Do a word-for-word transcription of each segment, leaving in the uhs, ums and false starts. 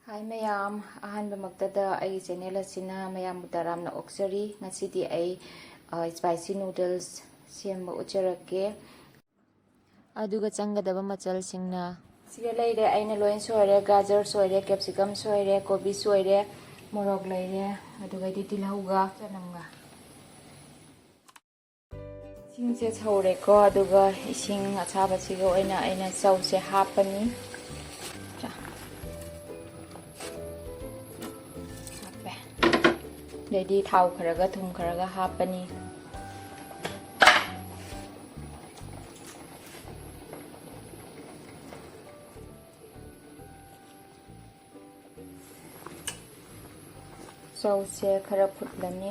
ꯍꯥꯏ ꯃꯌꯥꯝ, ꯑꯍꯥꯟꯕꯃꯛꯇꯗ ꯑꯩꯒꯤ ꯆꯦꯅꯦꯜ ꯑꯁꯤꯅ ꯃꯌꯥꯝꯕꯨ ꯇꯔꯥꯝꯅ ꯑꯣꯛꯆꯔꯤ꯫ ꯉꯁꯤꯗꯤ ꯑꯩ, ꯑ, spicy noodles ꯁꯦꯝꯕ ꯎꯠꯆꯔꯛꯀꯦ꯫ ꯑꯗꯨꯒ ꯆꯪꯒꯗꯕ ꯃꯆꯜꯁꯤꯡꯅ, ꯁꯤꯒ ꯂꯩꯔꯦ, ꯑꯩꯅ ꯂꯣꯏ ꯁꯣꯏꯔꯦ, ꯒꯥꯖꯔ ꯁꯣꯏꯔꯦ, capsicum ꯁꯣꯏꯔꯦ, ꯀꯣꯕꯤ ꯁꯣꯏꯔꯦ, ꯃꯣꯔꯣꯛ ꯂꯩꯔꯦ, ꯑꯗꯨꯒꯗꯤ ꯇꯤꯜꯍꯧꯒ ꯆꯅꯝꯒ꯫ ꯏꯁꯤꯡꯁꯦ ꯁꯧꯔꯦꯀꯣ, ꯑꯗꯨꯒ ꯏꯁꯤꯡ ꯑꯁꯥꯕꯁꯤꯒ ꯑꯣꯏꯅ ꯑꯩꯅ ꯆꯧꯁꯦ ꯍꯥꯞꯄꯅꯤ꯫ ꯍꯥꯞꯄꯦ꯫ ꯑꯗꯩꯗꯤ ꯊꯥꯎ ꯈꯔꯒ ꯊꯨꯝ ꯈꯔꯒ ꯍꯥꯞꯄꯅꯤ꯫ ꯆꯧꯁꯦ ꯈꯔ ꯐꯨꯠꯂꯅꯤ꯫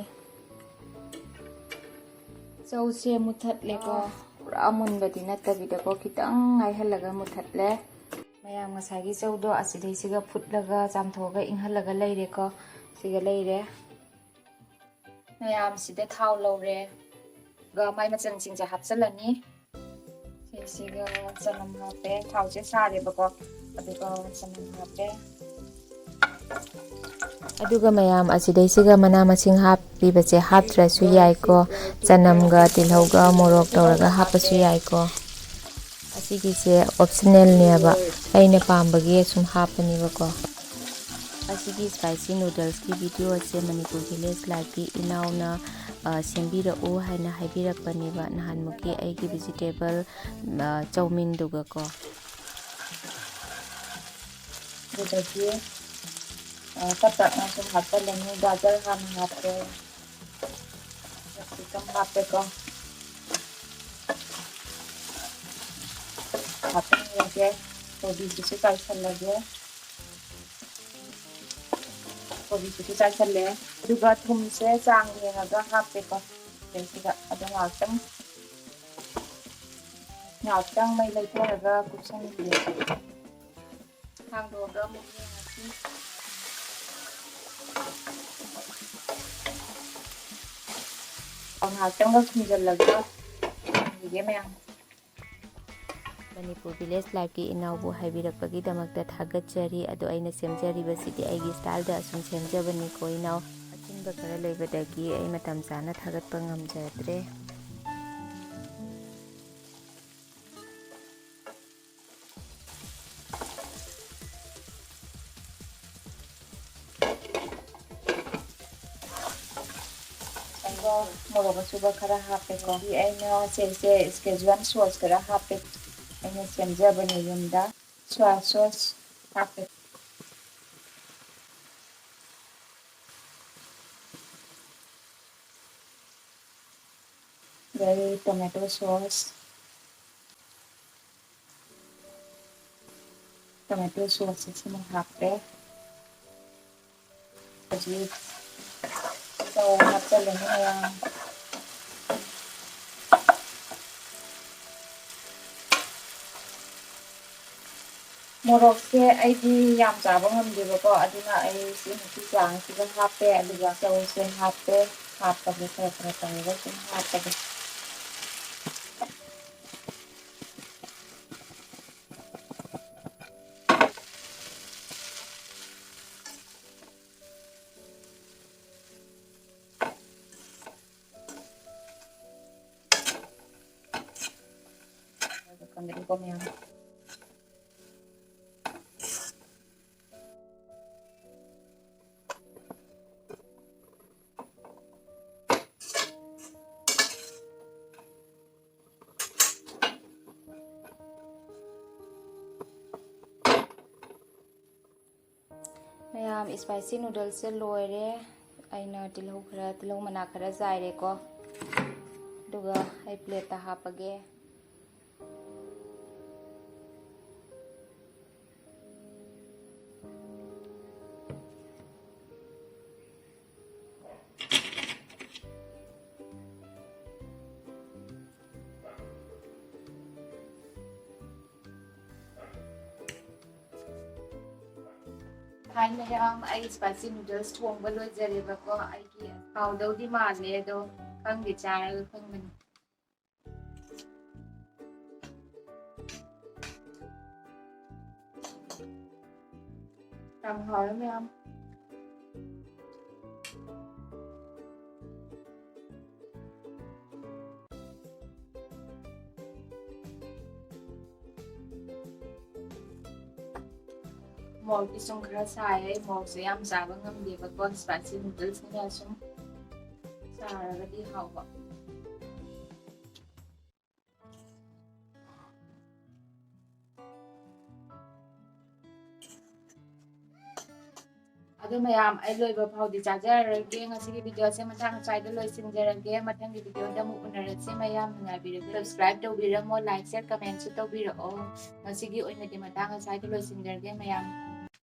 ꯆꯧꯁꯦ ꯃꯨꯊꯠꯂꯦꯀꯣ꯫ ꯄꯨꯔꯥ ꯃꯨꯟꯕꯗꯤ ꯅꯠꯇꯕꯤꯗꯀꯣ, ꯈꯤꯇꯪ ꯉꯥꯏꯍꯜꯂꯒ ꯃꯨꯊꯠꯂꯦ꯫ ꯃꯌꯥꯝ, ꯉꯁꯥꯏꯒꯤ ꯆꯧꯗꯣ ꯑꯁꯤꯗꯩꯁꯤꯒ ꯐꯨꯠꯂꯒ ꯆꯥꯝꯊꯣꯛꯑꯒ ꯏꯪꯍꯜꯂꯒ ꯂꯩꯔꯦꯀꯣ꯫ ꯁꯤꯒ ꯂꯩꯔꯦ꯫ ꯃꯌꯥꯝꯁꯤꯗ ꯊꯥꯎ ꯂꯧꯔꯦ꯫ ꯑꯗꯨꯒ ꯃꯥꯏ ꯃꯆꯜꯁꯤꯡꯁꯦ ꯍꯥꯞꯆꯤꯜꯂꯅꯤ꯫ ꯁꯤꯁꯤꯒ ꯆꯅꯝ ꯍꯥꯞꯄꯦ꯫ ꯊꯥꯎꯁꯦ ꯁꯥꯔꯦꯕꯀꯣ꯫ ꯑꯗꯨꯒ ꯆꯅꯝ ꯍꯥꯞꯄꯦ꯫ ꯑꯗꯨꯒ ꯃꯌꯥꯝ, ꯑꯁꯤꯗꯩꯁꯤꯒ ꯃꯅꯥ ꯃꯁꯤꯡ ꯍꯥꯞꯄꯤꯕꯁꯦ ꯍꯥꯞꯇ꯭ꯔꯁꯨ ꯌꯥꯏꯀꯣ꯫ ꯆꯅꯝꯒ ꯇꯤꯜꯍꯧꯒ ꯃꯣꯔꯣꯛ ꯇꯧꯔꯒ ꯍꯥꯞꯄꯁꯨ ꯌꯥꯏꯀꯣ꯫ ꯑꯁꯤꯒꯤꯁꯦ optional ꯅꯦꯕ, ꯑꯩꯅ ꯄꯥꯝꯕꯒꯤ ꯁꯨꯝ ꯍꯥꯞꯄꯅꯦꯕꯀꯣ꯫ ꯑꯁꯤꯒꯤ spicy noodles ꯀꯤ video ꯑꯁꯦ ꯃꯅꯤꯄꯨꯔ Village Life ꯀꯤ ꯏꯅꯥꯎꯅ, ꯑ, ꯁꯦꯝꯕꯤꯔꯛꯎ ꯍꯥꯏꯅ ꯍꯥꯏꯕꯤꯔꯛꯄꯅꯦꯕ, ꯅꯍꯥꯟꯃꯨꯛꯀꯤ ꯑꯩꯒꯤ vegetable, ꯑ, ꯆꯧꯃꯤꯟꯗꯨꯒꯀꯣ꯫ ꯑꯗꯨꯗꯒꯤ, ꯑ, ꯇꯞ ꯇꯞꯅ ꯁꯨꯝ ꯍꯥꯞꯆꯤꯜꯂꯅꯤ꯫ ꯒꯥꯖꯔ ꯍꯥꯟꯅ ꯍꯥꯞꯄꯦ꯫ Capsicum ꯍꯥꯞꯄꯦꯀꯣ꯫ ꯍꯥꯞꯆꯤꯟꯂꯒꯦ꯫ ꯀꯣꯕꯤꯁꯤꯁꯨ ꯆꯥꯏꯁꯤꯜꯂꯒꯦ꯫ ꯀꯣꯕꯤꯁꯤꯁꯨ ꯆꯥꯏꯁꯤꯜꯂꯦ꯫ ꯑꯗꯨꯒ ꯊꯨꯝꯁꯦ ꯆꯥꯡ ꯌꯦꯡꯉꯒ ꯍꯥꯞꯄꯦꯀꯣ꯫ ꯁꯤꯗꯩꯁꯤꯗ ꯑꯗꯣ ꯉꯥꯏꯍꯥꯛꯇꯪ, ꯉꯥꯏꯍꯥꯛꯇꯪ ꯃꯩ ꯂꯩꯊꯔꯒ ꯀꯨꯞꯁꯟꯈꯤꯒꯦ꯫ ꯍꯥꯡꯗꯣꯛꯑꯒ ꯑꯃꯨꯛ ꯌꯦꯡꯉꯁꯤ꯫ ꯉꯥꯏꯍꯥꯛꯇꯪꯒ ꯈꯨꯝꯖꯤꯜꯂꯒ ꯊꯝꯈꯤꯒꯦ ꯃꯌꯥꯝ꯫ ꯃꯅꯤꯄꯨꯔ ꯚꯤꯂꯦꯖ ꯂꯥꯏꯐꯀꯤ ꯏꯅꯥꯎꯕꯨ ꯍꯥꯏꯕꯤꯔꯛꯄꯒꯤꯗꯃꯛꯇ ꯊꯥꯒꯠꯆꯔꯤ꯫ ꯑꯗꯣ ꯑꯩꯅ ꯁꯦꯝꯖꯔꯤꯕꯁꯤꯗꯤ ꯑꯩꯒꯤ ꯁ꯭ꯇꯥꯏꯜꯗ ꯑꯁꯨꯝ ꯁꯦꯝꯖꯕꯅꯤꯀꯣ ꯏꯅꯥꯎ꯫ ꯑꯆꯤꯟꯕ ꯈꯔ ꯂꯩꯕꯗꯒꯤ ꯑꯩ ꯃꯇꯝ ꯆꯥꯅ ꯊꯥꯒꯠꯄ ꯉꯝꯖꯗ꯭ꯔꯦ꯫ ꯑꯗꯨꯒ ꯃꯣꯔꯣꯛ ꯑꯁꯨꯕ ꯈꯔ ꯍꯥꯞꯄꯦꯀꯣ꯫ ꯑꯩꯅ ꯁꯤꯁꯦ ꯁ꯭ꯀꯦꯖ꯭ꯋꯥꯟ ꯁꯣꯁ ꯈꯔ ꯍꯥꯞꯄꯦ꯫ ꯑꯩꯅ ꯁꯦꯝꯖꯕꯅꯦ ꯌꯨꯝꯗ꯫ ꯁꯣꯌꯥ ꯁꯣꯁ ꯍꯥꯞꯄꯦ꯫ ꯑꯗꯩ ꯇꯣꯃꯦꯇꯣ ꯁꯣꯁ, ꯇꯣꯃꯦꯇꯣ ꯁꯣꯁꯁꯤꯁꯨ ꯑꯃꯨꯛ ꯍꯥꯞꯄꯦ꯫ ꯍꯧꯖꯤꯛ ꯆꯧ ꯍꯥꯞꯆꯤꯜꯂꯅꯤ ꯃꯌꯥꯝ꯫ ꯃꯣꯔꯣꯛꯁꯦ ꯑꯩꯗꯤ ꯌꯥꯝ ꯆꯥꯕ ꯉꯝꯗꯦꯕꯀꯣ, ꯑꯗꯨꯅ ꯑꯩ ꯁꯤ ꯃꯇꯤꯛ ꯆꯥꯡꯁꯤꯒ ꯍꯥꯞꯄꯦ, ꯑꯗꯨꯒ ꯆꯧꯁꯦ ꯍꯥꯞꯄꯦ꯫ ꯍꯥꯞꯄꯒꯦ ꯈꯔ ꯈꯔ ꯇꯧꯔꯒ ꯁꯨꯝ ꯍꯥꯞꯄꯒꯦ꯫ ꯈꯪꯗꯦ, ꯏꯀꯣ ꯃꯌꯥꯝ꯫ ꯃꯌꯥꯝ, ꯏꯁꯄꯥꯏꯁꯤ ꯅꯨꯗꯜꯁꯁꯦ ꯂꯣꯏꯔꯦ꯫ ꯑꯩꯅ ꯇꯤꯜꯍꯧ ꯈꯔ, ꯇꯤꯜꯍꯧ ꯃꯅꯥ ꯈꯔ ꯆꯥꯏꯔꯦꯀꯣ, ꯑꯗꯨꯒ ꯑꯩ ꯄ꯭ꯂꯦꯠꯇ ꯍꯥꯞꯄꯒꯦ꯫ ꯍꯥꯏ ꯃꯌꯥꯝ, ꯑꯩ ꯏꯁꯄꯥꯏꯁꯤ ꯅꯨꯗꯜꯁ ꯊꯣꯡꯕ ꯂꯣꯏꯖꯔꯦꯕꯀꯣ꯫ ꯑꯩꯒꯤ ꯍꯥꯎꯗꯧꯗꯤ ꯃꯥꯜꯂꯦ, ꯑꯗꯣ ꯈꯪꯗꯦ, ꯆꯥꯔꯒ ꯈꯪꯒꯅꯤ꯫ ꯌꯥꯝ ꯍꯥꯎꯔꯦ ꯃꯌꯥꯝ꯫ ꯃꯣꯔꯣꯛꯇꯤ ꯁꯨꯝ ꯈꯔ ꯁꯥꯏ꯫ ꯑꯩ ꯃꯣꯔꯣꯛꯁꯦ ꯌꯥꯝ ꯆꯥꯕ ꯉꯝꯗꯦꯕꯀꯣ, spicy noodles ꯅꯤꯅ ꯁꯨꯝ ꯆꯥꯔꯒꯗꯤ ꯍꯥꯎꯕ꯫ ꯑꯗꯨ ꯃꯌꯥꯝ, ꯑꯩ ꯂꯣꯏꯕ ꯐꯥꯎꯗꯤ ꯆꯥꯖꯔꯔꯣꯏꯒꯦ꯫ ꯉꯁꯤꯒꯤ video ꯁꯦ ꯃꯇꯥꯡ ꯑꯁ꯭ꯋꯥꯏꯗ ꯂꯣꯏꯁꯤꯟꯖꯔꯒꯦ꯫ ꯃꯊꯪꯒꯤ video ꯗ ꯑꯃꯨꯛ ꯎꯅꯔꯁꯤ꯫ ꯃꯌꯥꯝ ꯅꯨꯡꯉꯥꯏꯕꯤꯔꯒꯗꯤ subscribe ꯇꯧꯕꯤꯔꯝꯃꯣ, like, share, comment ꯁꯨ ꯇꯧꯕꯤꯔꯛꯑꯣ꯫ ꯉꯁꯤꯒꯤ ꯑꯣꯏꯅꯗꯤ ꯃꯇꯥꯡ ꯑꯁ꯭ꯋꯥꯏꯗ ꯂꯣꯏꯁꯤꯟꯖꯔꯒꯦ ꯃꯌꯥꯝ꯫